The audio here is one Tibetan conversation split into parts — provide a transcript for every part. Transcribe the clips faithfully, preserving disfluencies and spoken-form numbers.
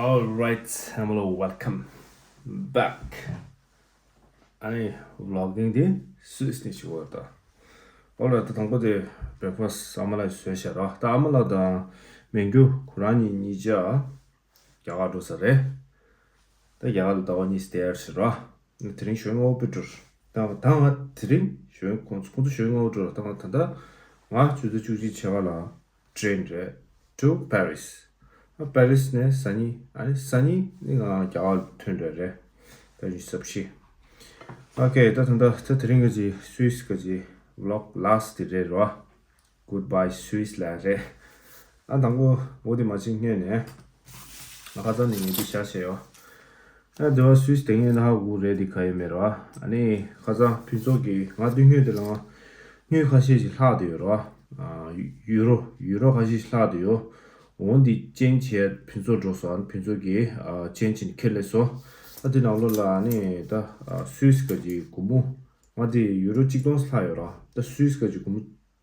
Alright, hello, welcome back. ཨ་ནི་vlogging དེ་སུད་སི་ནས་བྱེད་དགོས་ད། Alright, ད་དང་པོ་དེ་breakfast ཨ་མ་ལགས་བཟོས་བཞག་ར། ད་ཨ་མ་ལགས་དང་མན་གྱུ་ཁོ་རང་གཉིས་གཉིས་ཆ་རྒྱ་གར་འགྲོ་ས་རེད། ད་རྒྱ་གར་ལ་ཟླ་བ་གཉིས་བསྡད་ཡར་ཟེར་ར། དེ་རིང་ཞོན་ངོ་བོ་པི་ཏུར། ད་ད་ང་དེ་རིང་ཞོན་ཁོང་ཚོ་ཁོང་ཚོ་ཞོན་ངོ་བོ་ཏུར། ད་ང་ད་ལྟ་ང་ཆུ་ཚོད་བཅུ་གཅིག་ཕྱེད་ཀ་ལ་train རེད། to Paris. ཨ་པེ་རིས་ནས་སང་ཉིན། ཨ་ནི་སང་ཉིན་ནི་ང་རྒྱ་གར་ཐོན་འདྲ་རེད། ད་ཉི་ཤུ་རྩ་བཞི། Okay, ད་ད་ད་ད་དེ་རིང་གི་ཅི་སུད་སི་གི་ཅི་vlog last དེ་རེད་རོ། Goodbye Swiss ལ་རེད། ཨ་དང་པོ་འོ་དེ་མ་ཅིག་སྔོན་ནས་ང་ཁ་སང་ནས་ངས་འདི་བཞག་བྱས་ཡོད། ཨ་དེ་བ་སུད་སི་དེ་ངས་ན་ཧ་གོ་རེད་དེ་ག་ཡོད་མེད་རོ། ཨ་ནི་ཁ་སང་ཕུན་ཚོགས་ཀྱིས་ང་དུས་སྔོན་དེ་ལ་ང་དངུལ་ཁ་ཤས་ཤིག་ལྷག་དེ་ཡོད་རོ། ཨ་ཡུ་རོ་ཡུ་རོ་ཁ་ཤས་ཤིག་ལྷག་དེ་ཡོད། འོ་འདི་ཅན་བྱས་ཕུན་ཚོགས་འགྲོ་སོང་། ཨ་ནི་ཕུན་ཚོགས་ཀྱིས་ཨ་ཅན་བྱས་ནས་ཁྱེར་སླེབས་སོང་། ཨ་དེ་ནང་ལོགས་ལ་ཨ་ནི་ད་ཨ་སུད་སི་ག་ཅིག་སྒོར་མོ་ང་དེ་ཡུ་རོ་གཅིག་སྟོང་ལྷག་ཡོད་རོ། ད་སུད་སི་ག་ཅིག་སྒོར་མོ་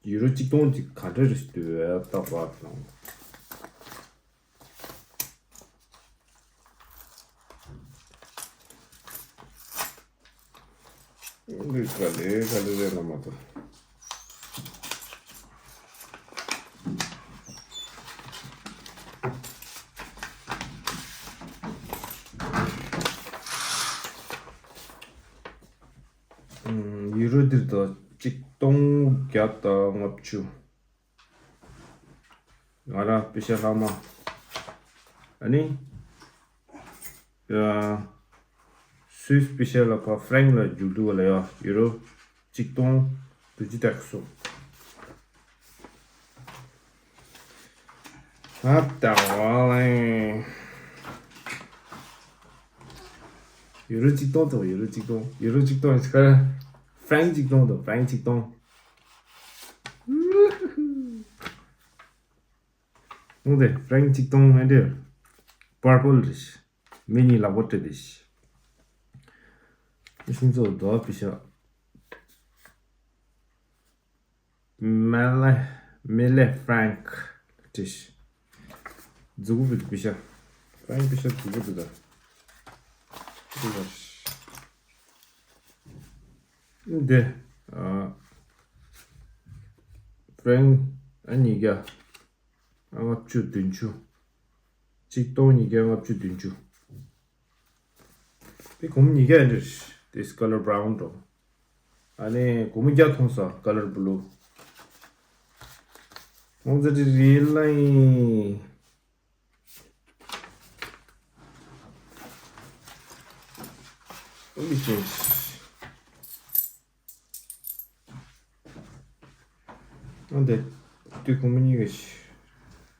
ཡུ་རོ་གཅིག་སྟོང་འདི་ག་འདྲ་རེད་ཟེར་དུས་ད་བར་དང་། འདི་ག་ལེ་ག་ལེ་རེད་ན་མ་གཏོགས། ཡུ་རོ་འདིར་ད་གཅིག་སྟོང་བརྒྱ་དང་ལྔ་བཅུ། ང་རང་པེ་ཤ་ལྷག་མ། ཨ་ནི། ཨ། སུད་སི་པེ་ཤ་ལ་ཕ་ཧྥ་རན་ལ་འགྱུར་འདུག་བ་ལ་ཡ་ཡུ་རོ་གཅིག་སྟོང་བདུན་ཅུ་ཏག་སོ། ཨ་ད་བ་ལེ། ཡུ་རོ་གཅིག་སྟོང་དང་ཡུ་རོ་གཅིག་སྟོང་། ཡུ་རོ་གཅིག་སྟོང་ཡིན་ཟེར། ཧྥ་རན་གཅིག་སྟོང་དང་ཧྥ་རན་གཅིག་སྟོང་། འོང་དེ་ཧྥ་རན་གཅིག་སྟོང་ཨེ་འདྲ། པར་པལ་རེད། མི་གཉིས་ལག་པ་སྤྲད་དེ། ཤིང་ཚོགས་རྡོ་པི་ཤ། མེ་ལེ་མེ་ལེ་ཧྥ་རན་ཀ་ཏིས། མཛུ་གུ་བི་པི་ཤ། ཧྥ་རན་ཀ་པི་ཤ་མཛུ་གུ་དུ་ད། འདི། ཨ། ཧྥ་རན་ཨ་ཉིས་བརྒྱ། ལྔ་བཅུ་བདུན་ཅུ། གཅིག་སྟོང་ཉིས་བརྒྱ་ལྔ་བཅུ་བདུན་ཅུ། དེ་སྒོར་མོ་ཉིས་བརྒྱ་ཡིན་འདྲ། This color brown འགྲོ། ཨ་ནི་སྒོར་མོ་བརྒྱ་མཐོང་ས་color blue། ཁོང་ཚོ་དེ་རི་ལ་ཡིན། Let me change. འོན་ཏེ། དུས་ཁོང་མི་གཉིས་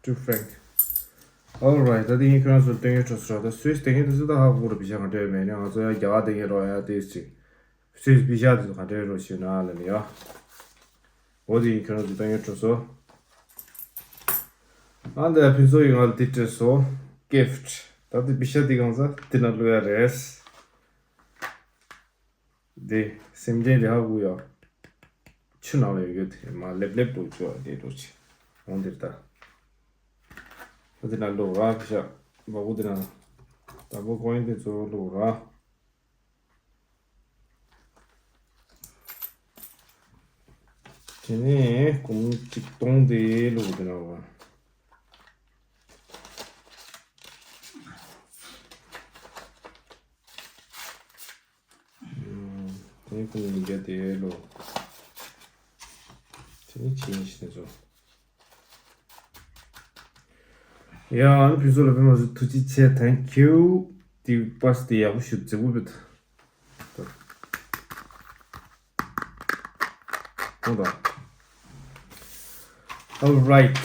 ཀྱི་two franc། Alright, ད་དེ་ངས་ཁྱོད་རང་ཚོར་སྟོན་ཡོད་འགྲོ་སོང་། ད་སུད་སི་དེ་ངས་དེ་ཚོ་ད་ཧ་གོ་རུ་བི་ཤ་ག་འདྲ་མེད་ནས། ང་ཚོ་ཡང་རྒྱ་གར་དེ་ངས་རོགས་ཡ་དེ་ཅིག་སུད་སི་བི་ཤ་དེ་ཚོ་ག་འདྲ་རོགས་ཞུས་ན་ལ་ནི་ཡ། འོ་དེ་ངས་ཁྱོད་རང་ཚོར་སྟོན་ཡོད་འགྲོ་སོང་། ཨ་ད་ཕུན་ཚོགས་ཡིན་ང་ལ་དེ་སྤྲད་སོང་། Gift། ད་དེ་བི་ཤ་དེ་གང་ཟ་དེ་ན་བླུག་ཡ་རེད། དེ་སེམས་ཅན་རེ་ཧ་གོ་ཡ། ཆུ་ནང་ལ་ཡོད་ཡོད་དེ་མ་ལེབ་ལེབ་འགྲོ་ཆོག་དེ་འགྲོ་ཆེ། འོང་དེར་ད། ཨ་དེ་ན་ལོ་ར་བི་ཤ་མ་གོ་དེ་ན། དང་པོ་ཀོ་ཡིན་དེ་ཚོ་ལོ་ར། དེ་ནས་སྒོར་མོ་གཅིག་སྟོང་དེ་ལོ་དེ་ན་བ། དེ་ནས་ཁོང་གཉིས་ཀ་དེ་ལོ། དེ་ནས་ཕྱིན་ཤི་ནས་ཚོ། ཡ་ཨ་ནི་ཕུན་ཚོགས་ལ་དཔེ་མ་སྲིད་ཐུགས་རྗེ་ཆེ། Thank you། དེ་པར་སི་དེ་ཡག་པོ་ཞིག་མཛེས་པོ་བུད། ཁོང་དང་། Alright.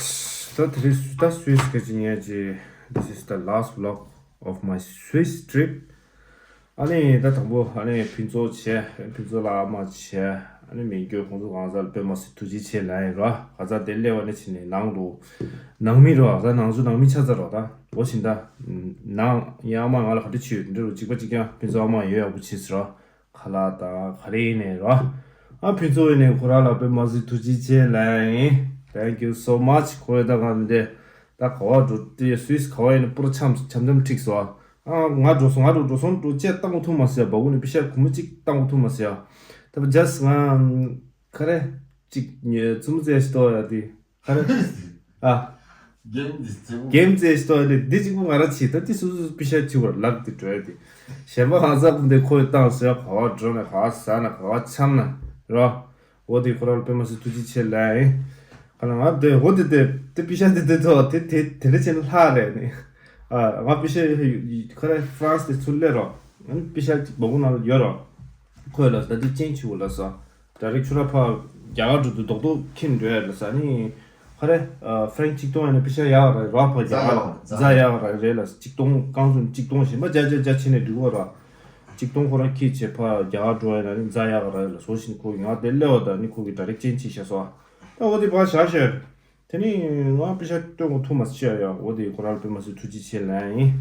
ད་དེ་རིང་ད་སུད་སི་ག་ཅི་ཉལ་ཅི། This is the last vlog of my Swiss trip. ཨ་ནི་ད་དང་པོ་ཨ་ནི་ཕུན་ཚོགས་བྱས། ཕུན་ཚོགས་ལ་ཨ་མ་བྱས། ཨ་ནི་མེ་སྒྱོགས་ཁོང་ཚོ་གང་ཟག་ལ་དཔེ་མ་སྲིད་ཐུགས་རྗེ་ཆེ་ལབ་ཡིན་རོ། ག་ཚ་དེ་སླེབས་པ་ནས་ཕྱིན་ནས་ནང་དུ་ནང་མི་རོ། ད་ནང་ཆུ་ནང་མི་ཆགས་ཚར་རོ། ད་འོ་ཕྱིན་ད་ནང་ཡང་ཨ་མ་ང་ལ་ག་འདྲ་བྱོས་འདྲ་རོ། གཅིག་པ་གཅིག་རྐྱང་ཕུན་ཚོགས་ཨ་མ་ཡོད་ཡག་པོ་བྱས་ཟེར་རོ། ཁ་ལག་དང་ག་རེ་ཡིན་ནའི་རོ། ཨ་ཕུན་ཚོགས་ཡིན་ནའི་ཁོ་རང་ལ་དཔེ་མ་སྲིད་ཐུགས་རྗེ་ཆེ་ལབ་ཡིན། Thank you so much. ཁོ་རེ་ད་གང་འདི་ ད་ག་བ་འགྲོ་དེ་སུད་སི་ག་བ་ཡིན་ན་པུ་ར་འཆམ་འཆམ་འཆམ་འཁྲིགས་སོང་། ཨ་ང་འགྲོ་སོང་ང་འགྲོ་འགྲོ་སོང་འགྲོ་བཅས་བཏང་གོ་ཐུབ་མ་སོང་ཡ། སྦ་ཁུག་ནས་པེ་ཤ་གུ་མ་གཅིག་བཏང་གོ་ཐུབ་མ་སོང་ཡ། ད་བ་ཇས་ང་ག་རེ་གཅིག་ཉོས་བཙུན་མོ་བཙལ་ཞིག་ཏོ་ཡ་དེ་ག་རེ་ཨ། གེམ་འདི་ཚེ་གེམ་རྩེ་ཞིག་ཏོ་ཡ་དེ་འདི་གཅིག་པུ་ང་ར་བྱིས། ད་དེ་སོ་སོ་པེ་ཤ་བྱིས་བར་ལག་དེ་འགྲོ་ཡ་དེ། གཞན་པ་གང་ཟག་པོ་འདི་ཁོ་ཡི་བཏང་སོང་ཡ། ག་བ་འགྲོ་ན་ག་བ་ཟ་ན་ག་བ་འཆམ་ན་རོ། འོ་དེ་ཁོ་རང་ལ་དཔེ་མ་སྲིད་ཐུགས་རྗེ་ཆེ་ལབ་ཡིན། ཁ་ལ་ང་དེ་འོ་དེ་དེ་དེ་པི་ཤ་དེ་དེ་ཐོག་དེ་དེ་དེ་འདྲ་བྱས་ན་ལྷག་རེད་ནི། ཨ་ང་པི་ཤ་ཁ་ལ་ཧྥ་རན་སི་དེ་ཚུར་སླེབས་རོགས། ཨ་ནི་པི་ཤ་ཅིག་སྦ་ཁུག་ནང་ལ་ཡོད་རོགས། ཁོས་ལ་ད་དེ་ཅན་ཆུ་བོ་ལ་ས་ད་རེ་ཁྱོད་ར་ཕ་རྒྱ་གར་འགྲོ་དུས་རྡོག་རྡོག་ཁྱེར་འགྲོ་ཡ་ལ་ས་ནི། ཧ་རེ། ཨ་ཧྥ་རན་སི་གཅིག་སྟོང་ཡིན་ན་པི་ཤ་ཡག་རེད་ར། ཕ་རྒྱ་གར་རྫ་ཡག་རེད་རེད་ལ་གཅིག་སྟོང་རྐང་ཚོ་གཅིག་སྟོང་བཞིན་པ་བརྒྱ་བརྒྱ་བརྒྱ་ཕྱིན་ནས་འགྲིག་གོ་ར། གཅིག་སྟོང་ཁོ་རང་ཁྱེར་བྱས་ཕ་རྒྱ་གར་འགྲོ་ཡ་ན་ནི་རྫ་ཡག་རེད་ལ་སོ་བཞིན་ཁོ་ང་དེ་སླེབས་པ་ད་ནི་ཁོ་གི་ཌའི་རེག་ཅན་ཅིག་བྱས་སོང་། ད་འོ་དེ་ཕ་བཞག་ཤོད། དེ་ནི་ང་པི་ཤ་སྟོན་གོ་ཐུབ་མ་ཤེས་ཡ། འོ་དེ་ཁོ་རང་ལ་དཔེ་མ་སྲིད་ཐུགས་རྗེ་ཆེ་ལབ་ཡིན།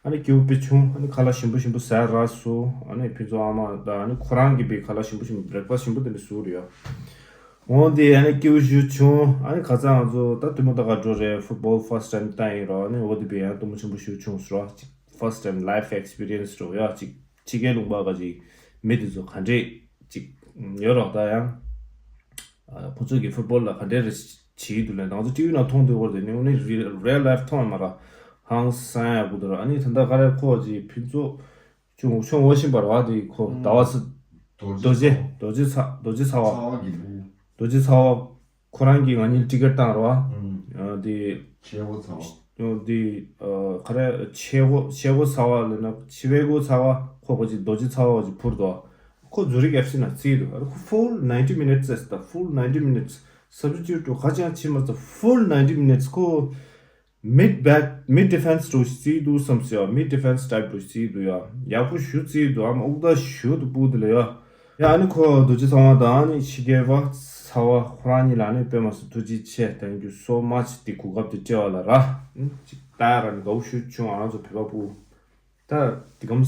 ཨ་ནི་སྐྱེ་བོ་དཔེ་ཆུང་ཨ་ནི་ཁ་ལག་ཞིམ་པོ་ཞིམ་པོ་ཟ་རག་སོ། ཨ་ནི་ཕུན་ཚོགས་ཨ་མ་ད་ཨ་ནི་ཁོ་རང་གི་པའི་ཁ་ལག་ཞིམ་པོ་ཞིམ་པོ་བྷི་རེག་ཕ་སི་ཊི་ཞིམ་པོ་དེ་འདྲ་བཟོ་རེད་ཡ། འོ་དེ་ཨ་ནི་སྐྱེ་བོ་ཞུ་བྱུང་ཨ་ནི་ཁ་སང་ང་ཚོ་ད་ཐུན་མོང་ད་ག་འགྲོ་རེད། ཕུཊ་བོལ་ཕར་སི་ཊི་ཊའིམ་ལྟ་ཡིན་རོགས། ཨ་ནི་འོ་དེ་བས་ཡང་སྟོན་མོ་ཆེན་པོ་ཞུ་བྱུང་ཟེར་རོགས། ཅིག་ཕར་སི་ཊི་ཊའིམ་ལའིཕ་ཨེག་སི་པི་རི་ཡན་སི་འགྲོ་ཡ། ཅིག་ཕྱི་རྒྱལ་ལུང་པ་ག་ཅིག་མི་དེ་ཚོ་ག་འདྲས་ཅིག་ཡོད་རོགས། ད་ཡང་ཁོ་ཚོ་གི་ཕུཊ་བོལ་ལ་ག་འདྲས་རེ་བྱེད་ཀྱི་འདུག་ལབ་ང་ཚོ་ཊི་ཝི་ནང་མཐོང་དུས་བར་དེ་ནི་འོ་ནི་རི་ཡལ་ལའིཕ་མཐོང་ཡ་མ་ར་ཧང་སང་ཡ་གུ་དུ་ར། ཨ་ནི་ད་ལྟ་ག་རེ་ཁོ་ཅིག་ཕུན་ཚོགས་ཆུང་ཆུང་འོ་བཞིན་པར་བ་དེ་ཁོ་ཟླ་བ་ཚེ་རྡོ་རྗེ་རྡོ་རྗེ་ཚ་རྡོ་རྗེ་ཚ་བ། ཚ་བ་གི་བུ། རྡོ་རྗེ་ཚ་བ་ཁོ་རང་གིས་ང་གཉིས་ཊི་ཀེ་ཊི་བཏང་ར་བ། ཨ་དེ་ཆེ་བོ་ཚ་བ། དེ་ཨ་ག་རེ་ཆེ་བོ་ཆེ་བོ་ཚ་བ་ལབ་ན་ཆེ་བའི་གོ་ཚ་བ་ཁོ་གོ་ཅིག་རྡོ་རྗེ་ཚ་བ་གོ་ཅིག་འཕུར་དོ། ཁོ་ཛུ་རིག་ཨེཕ་སི་ནང་རྩིས་འདུག་ཨ་ཁོ་ཕུལ་ནའིན་ཊི་མི་ནིཊ་སི་ཟེར། ད་ཕུལ་ནའིན་ཊི་མི་ནིཊ་སི་སབ་སི་ཊི་ཊུཊ་ག་ཅང་བྱེད་མ་ཚར། ཕུལ་ནའིན་ཊི་མི་ནིཊ་སི་ཁོ་མིཌ་བེག་མིཌ་ཌི་ཕེན་སི་འགྲོ་ཞིག་རྩིས་འདུག་བསམ་སོང་ཡ། མིཌ་ཌི་ཕེན་སི་ཊའིབ་འགྲོ་ཞིག་རྩིས་འདུག་ཡ། ཡག་པོ་ཞུ་རྩིས་འདུག་ཨ་མ་དབུགས་ད་ཞུ་དུ་སྤུ་དུ་ལ་ཡ། ཡ་ཨ་ནི་ཁོ་རྡོ་རྗེ་ཚ་བ་དང་ཨ་ནི་ཕྱི་རྒྱལ་བ་ཚ་བ་ཁོ་རང་གཉིས་ལ་ནི་དཔེ་མ་སྲིད་ཐུགས་རྗེ་ཆེ། Thank you so much དེ་གོ་སྐབས་དེ་སྤྲད་པ་ལ་ར། ཨ་ཅིག་ལྟ་ཡ་ར་ནི་དགའ་བོ་ཞུ་བྱུང་། ང་རང་ཚོ་བོད་པ་སྤུ་ད་དེ་གམ་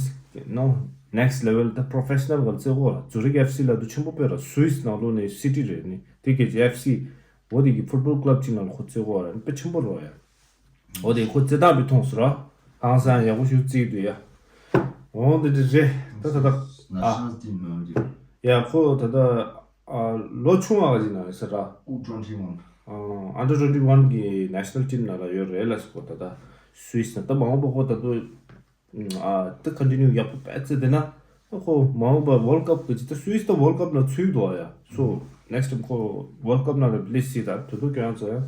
ནོ་ནེག་སི་ལེ་ཝེལ་ད་པོ་རོ་ཕེ་ཤི་ནལ་ག་རྩེ་གོ་ར། ཛུ་རིག་ཨེཕ་སི་ལ་དུ་ཆེན་པོ་དཔེ་ར་སུད་སི་ནང་ལོགས་ནས་སི་ཊི་རེད་ནི་དེ་གལ་ཆེ་ཨེཕ་སི་འོ་དེ་གི་ཕུཊ་བོལ་ཀླབ་ཅིག་ནང་ལ་ཁོ་རྩེ་གོ་ར་ནི་དཔེ་ཆེན་པོ་རོ་ཡ། འོ་དེ་ཁོ་རྩེ་སྟངས་པའི་མཐོང་སོང་ར། ཧང་སང་ཡག་པོ་ཞིག་རྩིས་འདུག་ཡ། འོ་འདི་འདྲ་རེད། ད་ད་ད་ཨ་ནེ་ཤ་ནལ་ཊིམ་ནང་རེད། ཡ་ཁོ་ད་ད་ཨ་ལོ་ཆུང་བ་ག་ཅིག་ནང་རེད་ཟེར་ར། ཨུ་ཊི་ཊི་ཝན། ཨ་ཨན་ཌར་ཊུ་ཝན་གི་ནེ་ཤ་ནལ་ཊིམ་ནང་ལ་ཡོད་རེད་ལ་སོ། ཁོ་ད་ད་སུད་སི་ན་ད་མང་པོ་ཁོ་ད་དུ་ཨ་ད་ཀོན་ཊི་ནིའུ་ཡག་པོ་སྤེལ་ཚེ་དེ་ན་ཁོ་མང་པོ་ཝརལ་ཀབ་གི་ཅི་ད་སུད་སི་ད་ཝརལ་ཀབ་ནང་ཚུད་འདུག་ཡ། སོ་ནེག་སི་ཊེམ་ཁོ་ཝརལ་ཀབ་ནང་ལ་པི་ལི་སི་ད་དུ་དུ་ཁྱོད་རང་ཚོ་ཡ་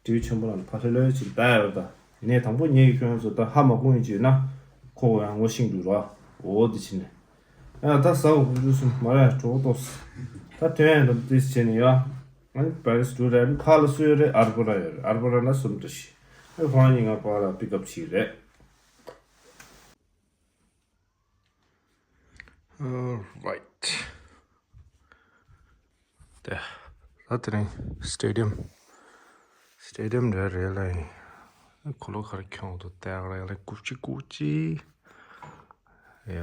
ཊི་ཝི་ཆེན་པོ་ནང་ལ་ཕ་ཧྲེ་ལོས་ཅིག་ལྟ་ཡ་ད་ཡིན་ནའི་དང་པོ་ངེད་ཀྱི་ཁྱོད་རང་ཚོ་ད་ཧ་མ་གོ་ཡིན་ཅིག་ན་ཁོ་ཡང་ངོ་ཤེས་འདུག་ར། འོ་དེ་ཕྱིན་ནས་ཡ་ད་ཟ་འོ་འདུག་སུ་མ་ར་གྲོགས་ཏོག་ད་དོན་ཡང་ད་དེ་བྱས་ནས་ཡ། ཨ་ནི་པེ་རི་སི་འགྲོ་རེད། ཨ་ནི་ཕར་ལ་སུ་ཡོད་རེད། ཨར་བོ་ར་ཡོད་རེད། ཨར་བོ་ར་ན་སུམ་འདྲ་ཞིག་ཨ་ཁོ་རང་གཉིས་ང་པར་ལ་པིག་ཨབ་བྱེད་རེད། Alright. དེ་ད་དེ་རིང་སི་ཊེ་ཌི་ཡམ་སི་ཊེ་ཌི་ཡམ་འདྲ་རེད་ལ་ཡིན། ཁོ་ལོ་ཁར་ཁྱོང་དུ་བལྟ་ར་ཡ་ལ་ཀུ་ཅི་ཀུ་ཅི། ཡ་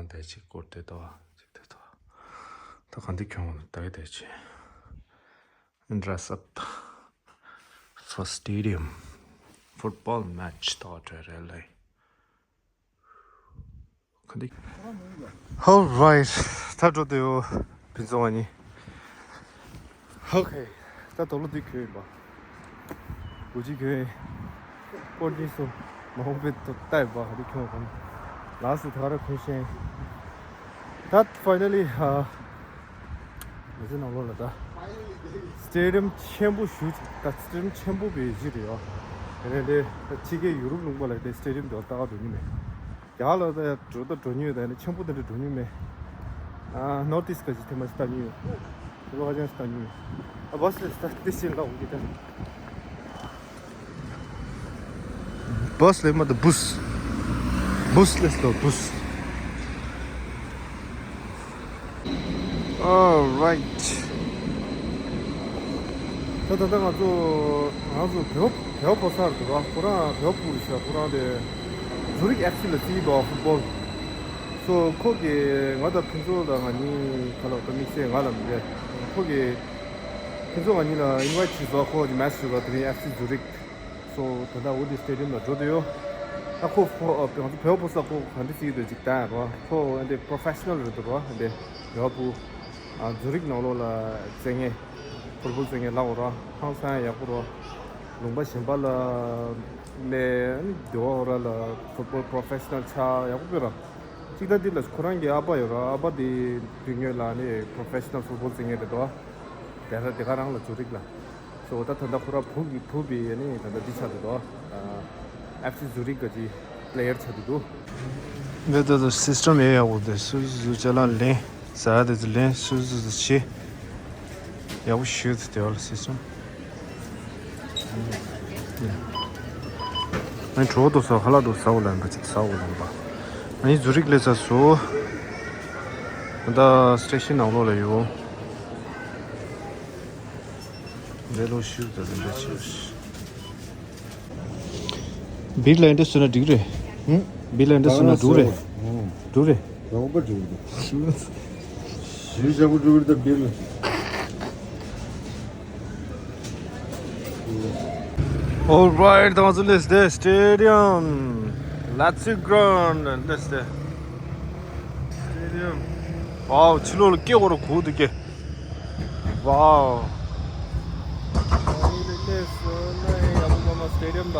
དེ་ཅིག་སྐོར་དེ་དོ་ཅིག་དེ་དོ། ད་གང་དེ་ཁྱོང་ད་གི་དེ་ཅི། Dress up for stadium football match དོ་འདྲ་རེད་ལ་ཡིན། Alright. ད་འགྲོ་དུས་ཕུན་ཚོགས་ང་གཉིས། Okay. ད་དོ་ལོ་འདི་གྱོན་ཡིན་པ། འུ་ཅི་གྱོན་ཡིན། ཀོ་ཌི་སོ་མ་འོངས་པའི་ཐོག་ལྟ་ཡིན་པ་འདི་གྱོན་གོ། ལགས་སུ་ད་ག་རེ་གྱོན་ཤེས། ད་finally ཨ། ང་ཚོའི་ནང་ལོགས་ལ་ད་སི་ཊེ་ཌི་ཡམ་ཆེན་པོ་ཞུ་ཅིག་ད་སི་ཊེ་ཌི་ཡམ་ཆེན་པོ་བའི་གཞི་རེད་ཡོ། དེ་ནས་དེ་ཕྱི་རྒྱལ་ཡུ་རོབ་ལུང་པ་ལ་དེ་སི་ཊེ་ཌི་ཡམ་དེ་ལྟ་ག་འགྲོ་མྱོང་མེད། རྒྱ་ལ་ད་འགྲོ་ད་འགྲོ་མྱོང་ཡོད། ད་ནི་ཆེན་པོ་དེ་འདྲ་འགྲོ་མྱོང་མེད། ཨ་ནོར་ཐི་ཨིསི་ག་ཅིག་ཐེངས་མ་ཅིག་ལྟ་མྱོང་ཡོད། དེ་ལོ་ཧ་ཅང་ཞིག་ལྟ་མྱོང་ཡོད། ཨ་བྷ་སི་ལས་ད་དེ་ཕྱིན་ལ་འོང་གི་ད། བྷ་སི་ལས་མ་ད་བུ་སི། བུ་སི་ལས་ད་བུ་སི། Alright. ད་ད་ད་ང་ཚོ་ང་ཚོ་བེའུ་བེའུ་ཕོ་སར་འདུག་ར། ཁོ་རང་བེའུ་ཕུག་རེད་ཤག་ཁོ་རང་དེ་ཛུ་རིག་ཨེཕ་སི་ལ་རྩིས་འདུག་ཕུཊ་བོལ། སོ་ཁོ་གིས་ང་དང་ཕུན་ཚོགས་དང་ང་གཉིས་ཁ་ལོ་ད་དམིགས་བསལ་ང་ལ་མི་རེད། ཁོ་གིས་ཕུན་ཚོགས་ང་གཉིས་ལ་ཨིན་ཝའེ་ཊི་བྱས་སོང་། ཁོ་གི་མེ་ཆི་ཞུ་བ་དེ་རིང་ཨེཕ་སི་ཛུ་རིག་ད་ལྟ་འོ་དེ་སི་ཊེ་ཌི་ཡམ་ལ་འགྲོ་དུ་ཡོད། ད་ཁོ་ཕོ་ང་ཚོ་བོད་པ་ཕོ་གསར་ཁོ་ག་འདྲ་ཟིག་འདུག་ཅིག་ལྟ་རོ། ཁོ་འདི་པོ་རོ་ཕེ་ཤ་ནལ་རེད་འདུག་རོ། འདི་བོད་པོ་ཨ་ཛུ་རིག་ནང་ལོགས་ལ་རྩེད་མཁན་ཕུཊ་བོལ་རྩེད་མཁན་ལབ་རོ། ཧང་སང་ཡག་པོ་རོ། ལུང་པ་གཞན་པ་ལ་ལས་ཨ་ནི་འདི་བ་ར་ལ་ཕུཊ་བོལ་པོ་རོ་ཕེ་ཤ་ནལ་ཆགས་ཡག་པོ་སྤེལ་རོ། གཅིག་ད་འདི་ལ་ཁོ་རང་གི་ཨ་ཕ་ཡོད་ར། ཨ་ཕ་འདི་དུས་ངོས་ལ་ནི་པོ་རོ་ཕེ་ཤ་ནལ་ཕུཊ་བོལ་རྩེད་མཁན་རེད་འདུག་དེ་ར་དེ་ག་རང་ལ་ཛུ་རིག་ལ། སོ་ད་ད་ལྟ་ཁོ་ར་བུ་གི་བུ་བི་ཨ་ནི་ད་ལྟ་འདི་ཆགས་འདུག་དོ། ཨེཕ་སི་ཛུ་རིག་གི་པི་ལེ་ཡར་ཆགས་འདུག་དོ། འདི་ད་ལྟ་སི་སི་ཊམ་ཡག་ཡག་པོ་འདུག་སོ་སོ་སོ་ཅ་ལག་ལེན། ཟ་ཡ་དེ་ཚོ་ལེན། སོ་སོ་སོ་བྱེད། ཡག་པོ་ཞུ་དེ་དེ་བ་ལ་སི་སི་ཊམ། ཨ་ནི་གྲོགས་དུ་ཟ་ཁ་ལག་དུ་ཟ་འོ་ལ་འབའ་ཅིག་ཟ་འོ་ལ་འབའ། ཨ་ནི་ཛུ་རིག་ལས་ཚ་སོ། ད་སི་ཊེ་ཤན་ནང་ལོགས་ལ་ཡོད། འདི་ལོ་ཞུ་ད་འདི་འདྲ་ཆེ་བ་ཞིག་བིར་ལ་འདི་སུ་ན་འགྲིག་རེད། ཧུམ། བིར་ལ་འདི་སུ་ན་འགྲིག་རེད། ཧུམ། འགྲིག་རེད། རོགས་པ་འགྲིག་རེད། ཞུ་ཞབས་འགྲིག་རེད་ད་བིར་ལ། All right, ད་ང་ཚོ་སླེབས་ཏེ་སི་ཊེ་ཌི་ཡམ། Let's go ground. སླེབས་ཏེ་སི་ཊེ་ཌི་ཡམ། ཝའོ། ཕྱི་ལོགས་ལ་སྐད་འོར་གུག་འདུག་སྐད། ཝའོ། ཨ་ནི་ལེ་ལེ་སོ་ན་ཡ་མོ་མ་མ་སི་ཊེ་ཌི་ཡམ་ད།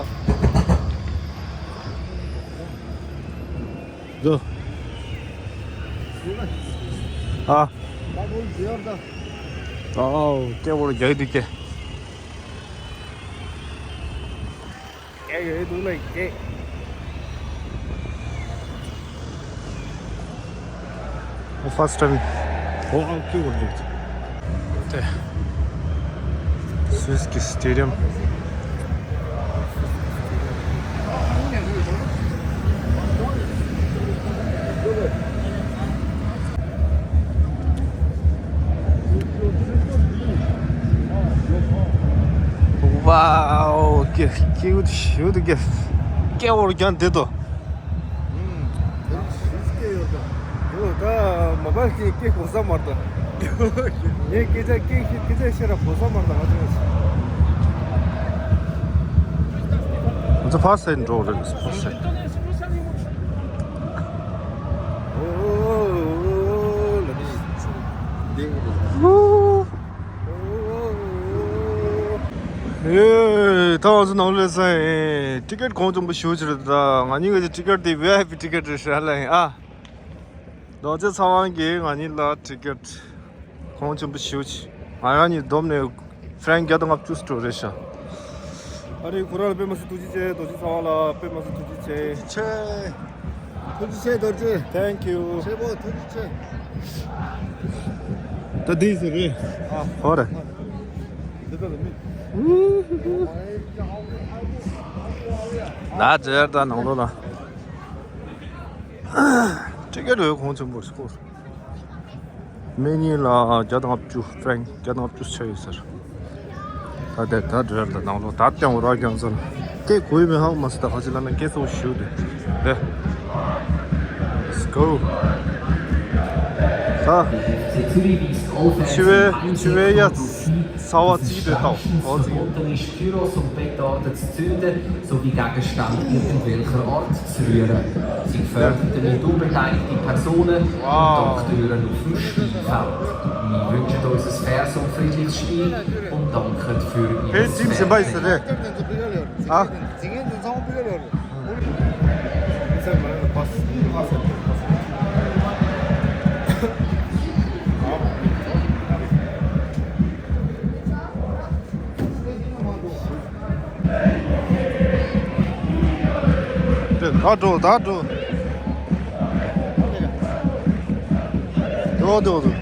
འདུག་ཨ། ཨའོ། སྐད་འོར་རྒྱག་འདུག་སྐད། སྐད་ཡོད་འདུག་ལ་སྐད། ཨོ་ཕར་སི་ཊེ་ཌི་ཡམ། ཨོ་ཨ་ཀི་ཝར་ལིག་ཏེ། སུད་སི་གི་སི་ཊེ་ཌི་ཡམ། ཝའོ། ཀེ་ཀེའུ་ཤུ་ཏུ་ཀེ། སྐད་འོར་ཀྱང་བདེ་དོ། ད་མོ་བལ་གྱི་སྐད་གོ་ས་མ་རེད། ངས་སྐད་ཆ་སྐད་ཤེས་སྐད་ཆ་བཤད་ར་གོ་ས་མ་རེད་ང་ཚོ། ང་ཚོ་ཕར་སེད་འགྲོ་རེད། ཕར་སེད། ཨེ། ད་ང་ཚོ་ནང་ལ་སླེབས་ཚར་ཡིན། ཊི་ཀེ་ཊི་གོང་ཆེན་པོ་ཞེ་པོ་ཅིག་རེད་ད། ང་གཉིས་ཀྱི་ཊི་ཀེ་ཊི་དེ་ཝི་ཨའི་པི་ཊི་ཀེ་ཊི་རེད་ཤག་ལ་ཡིན་ཨ། རྡོ་རྗེ་ཚེ་དབང་གིས་ང་གཉིས་ལ་ཊི་ཀེ་ཊི་གོང་ཆེན་པོ་ཞེ་པོ་ཅིག་ང་རང་གཉིས་བསྡོམས་ནས་ཧྥ་རན་བརྒྱ་དང་ལྔ་བཅུ་སྤྲོད་རེད་ཤག་ཨ་རེ་ཁོ་རང་ལ་དཔེ་མ་སྲིད་ཐུགས་རྗེ་ཆེ། རྡོ་རྗེ་ཚེ་དབང་ལ་དཔེ་མ་སྲིད་ཐུགས་རྗེ་ཆེ། ཐུགས་རྗེ་ཆེ། ཐུགས་རྗེ་ཆེ་རྡོ་རྗེ། Thank you. ཆེ་བོ་ཐུགས་རྗེ་ཆེ། ད་འདི་ཟེར་རེད། ཨ། ཧོ་རེད། འདི་ད་ལ་མི། ད་ཇེར་ད་ནང་ལོགས་ལ། ཊི་ཀེ་ཊི་འོས་གོང་ཆེན་པོ་ཞིག་སྐོར། མི་གཉིས་ལ་བརྒྱ་དང་ལྔ་བཅུ་ཧྥ་རན་བརྒྱ་དང་ལྔ་བཅུ་ཆགས་ཡོད་ཟེར། ད་དེ་ད་འགྲོ་ཡ་ལ་ནང་ལོགས་ད་སྟེང་འོ་ར་རྒྱང་ཚོར། སྐད་གོ་ཡི་མི་ཧ་གོ་མ་སོང་། ད་ཁ་ཅིག་ལ་ན་སྐད་གཙོ་བོ་ཞུ་དེ་དེ། Let's go. ད་འཆི་བའི་འཆི་བའི་ཡ་ཚ་བ་རྩིས་དེ་ལྟ་བུ་འོ་རྩིས། Sowie Gegenstände mit unbeteiligung Personen und Doktoren auf dem Spielfeld. Wir wünschen uns ein faires und friedliches Spiel und danken für Ihre Zeit. ད་འགྲོ་ད་འགྲོ། འགྲོ་འགྲོ་འགྲོ།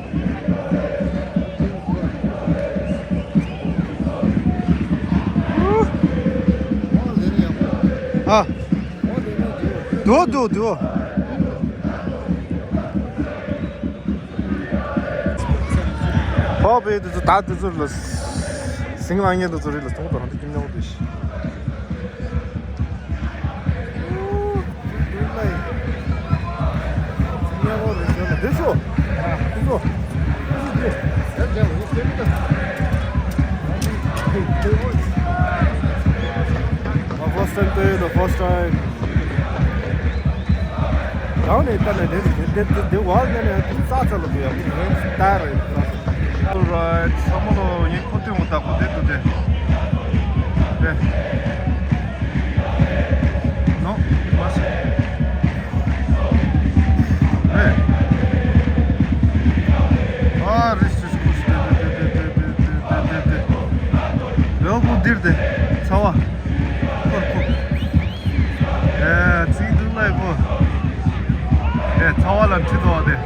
ཨ། འགྲོ་འགྲོ་འགྲོ། ཕོ་བའི་དེ་ཚོ་ད་དེ་ཚོ་ལ་ཟིང་ལ་ངན་དེ་ཚོ་རེད་ལ་སྟོང་དང་ཧང་དེ་ཀྱིན་ཉོག་དེ་ཤི། དེ་ཚོ་དེ་ཚོ་དེ་ཚོ། Today the first time. ཡང་ནས་ད་ནས་དེ་དེ་དེ་དེ་བར་ནས་ནས་དེ་རྩ་ཚ་ལ་དེ་ཡང་དེ་ཡང་ད་རེད། Alright, ས་མོ་ལོ་ཡིན་ཁོ་དེ་འོ་ད་ཁོ་དེ་དུ་དེ་དེ་ནོ་མ་སི་ཨེ་ཨ་རི་སི་ཁོ་སི་དེ་དེ་དེ་དེ་ལོ་གུ་དིར་དེ་ཚ་བ། ཁོར་ཁོར། ཨེ་ཚིག་འདུག་ལ་ཡི་གོ། ཨེ་ཚ་བ་ལ་ཁྲིད་དོ་དེ།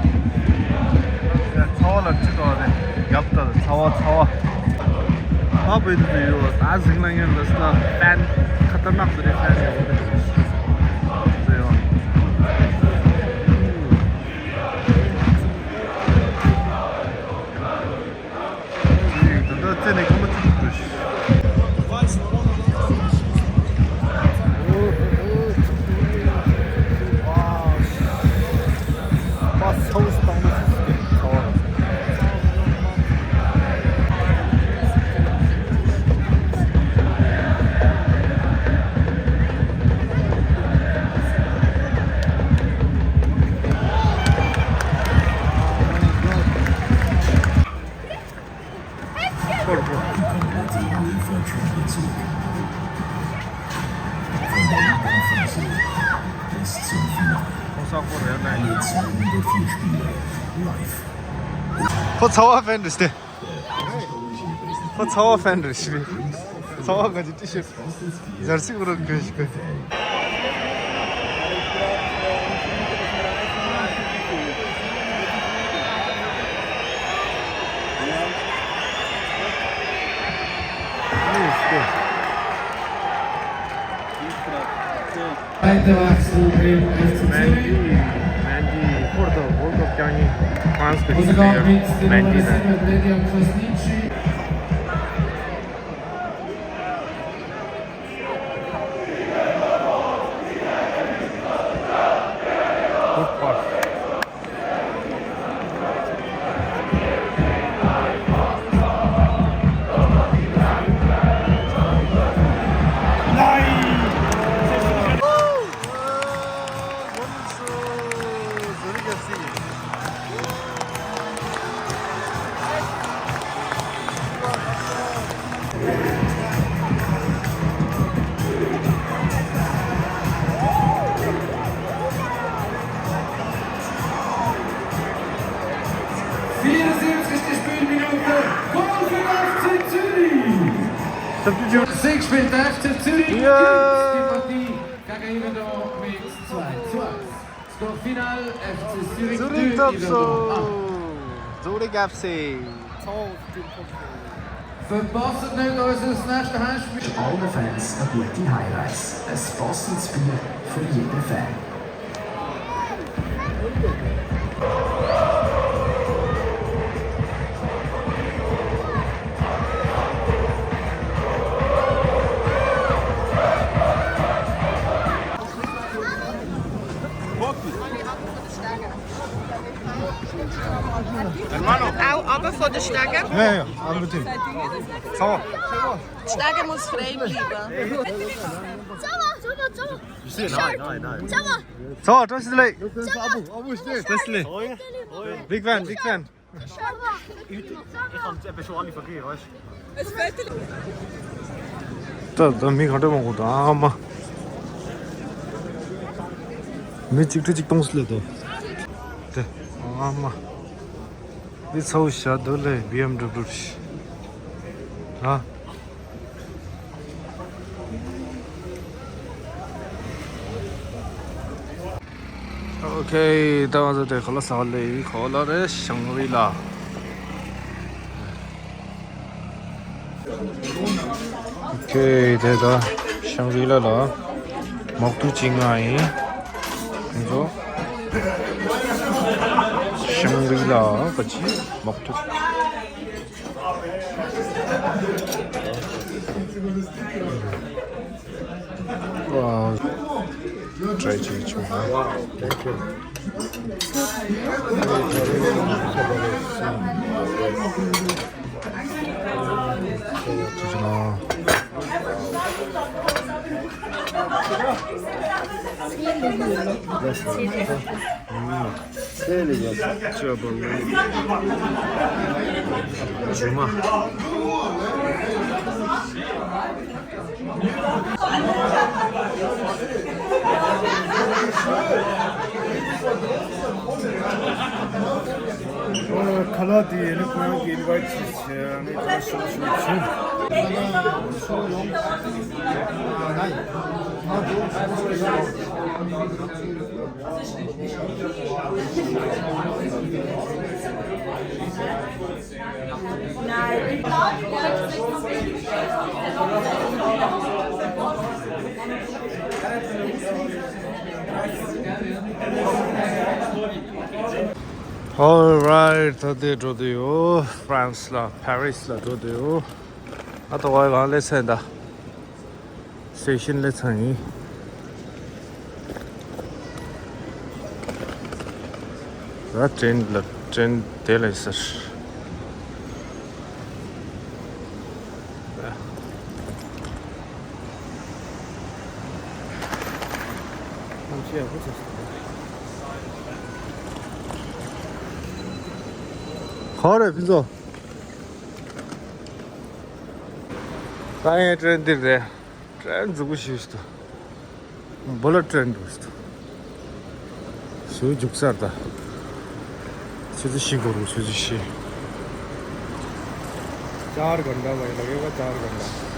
ཨེ་ཚ་བ་ལ་ཁྲིད་དོ་དེ། རྒྱབ་ལྟ་ཚ་བ་ཚ་བ། ཨ་བེ་དུ་དུ་ཡོ་ད་ཟིང་ལ་ཡོན་ལ་སྟ་ཕན་ཁ་ཏར་ནག་དུ་རེ་ཕན་ཡོ་དེ་ཡོ། ད་ལྟ་རྩེ་ནས་ཁ་མ་ཚིག་འགྲོ་ཤི། ཁོ་ཚ་བ་ཕན་རེད་དེ། ཁོ་ཚ་བ་ཕན་རེད་ཤི། ཚ་བ་ག་ཅི་ཏི་ཤི། ཇར་སི་གོ་རོ་གོ་ཤི་གོ། Weiterwachsen im F C Zürich. Mendy, Mendy, vor der World Cup Johnny. Ganz gut. Unser Gast mit der Nummer sieben, Dejan Krasniqi. Gut Pass. Vierundsiebzigste Spielminute, Goal für den F C Zürich. Sieg spielt der F C Zürich. Ja. Die Partie gegen Iverdon mit zwei zu eins. Score final, F C Zürich Zürich führt Iverdon ab. Zürich F C. Verpasst nicht unser nächstes Heimspiel. Für alle Fans eine gute Heimreise. Ein passendes Bier für jeden Fan. Auch, aber vor der Stärke? Ja, ja, aber bitte. So. Stärke muss frei bleiben. Nein, nein, nein. So, das ist leid. Das ist leid. Big Fan, Big Fan. ད་ད་མི་ག་འདྲ་མང་པོ་འདུག་ཨ་མ། མི་གཅིག་ཁྲི་གཅིག་སྟོང་སླེབས་འདུག་དེ་ཨ་མ། མི་ཚ་བོ་ཞག་འདུག་ལེ། བི་ཨེམ་ཌབ་ལིའུ་རེད། ཨ། ཨོ་ཁེ། ད་ང་ཚོ་དེ་ག་ལ་ཟ་ལེ། ག་ལ་རེད། ཤང་རི་ལ། ཨོ་ཁེ། དེ་ད་ཤང་རི་ལ་ལ་མོག་ཐུག་ཅིག་ང་ཡིན། ང་ཚོ་ཤང་རི་ལ་ག་ཅི་མོག་ཐུག Wow. Try to reach me. Wow, thank you. Did you know? ཅོ་བོ་ལེ། ཇུ་མ། ཁ་ལག་དེ་ཡིན་ན་ཁོ་རང་གིས་ཨིན་ཝའི་ཊི་བྱས་བྱས་ཨ་ནི་ཁ་ལག་ཤོག་ཤོག་བྱུང་། Alright, ད་ལྟ་འགྲོ་དུས་ཡོད། ཧྥ་རན་སི་ལ། ཕ་རི་སི་ལ་འགྲོ་དུས་ཡོད། ཨ་ཏོ་ཝའི་གང་ལེ་ཚན་ད། སི་ཊེ་ཤན་ལ་ཚང་ཡིན། ད་ཊེན་ལ། ཊེན་དེ་ལ་ཟེར། ག་རེ་ཕུན་ཚོགས། ད་ངའི་ཊེན་འདིར་རེད། ཊེན་མཛེས་པོ་ཞིག་འདུག་བུ་ལེཊ་ཊེན་འདུག་ཞུ་རྒྱུག་སར་ད། ཆུ་ཚོད་བཞི་འགོར་རུ། ཆུ་ཚོད་བཞི། चार घंटा भाई लगेगा, चार घंटा।